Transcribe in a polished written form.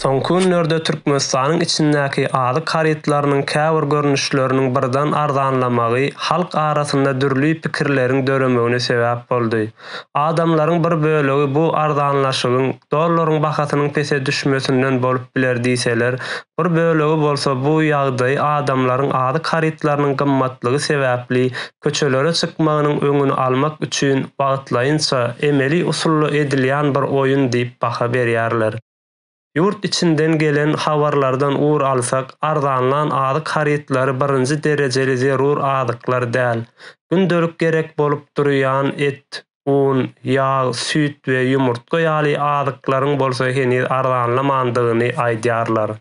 Soňky günlerde Türkmenistanyň içindäki azyk harytlarynyň käbir görnüşleriniň birden arzanlamagy halk arasynda dürli pikirleriň döremegine sebäp boldy. Adamlaryň bir bölegi bu arzanlaşygyň dollaryň bahasynyň pese düşmesinden bolup biler diýseler, bir bölegi bolsa bu ýagdaýy adamlaryň azyk harytlarynyň gymmatlygy sebäpli köçelere çykmagynyň öňüni almak üçin wagtlaýynça emeli usulda edilýän bir oýun diýip baha berýärler. Ýurt içinden gelen habarlardan ugur alsak, arzanlan azyk harytlary birinji derejeli zerur azyklar däl. Gündelik gerek bolup durýan et, un, ýag, süýt we ýumurtga ýaly azyklaryň bolsa heniz arzanlamandygyny aýdýarlar.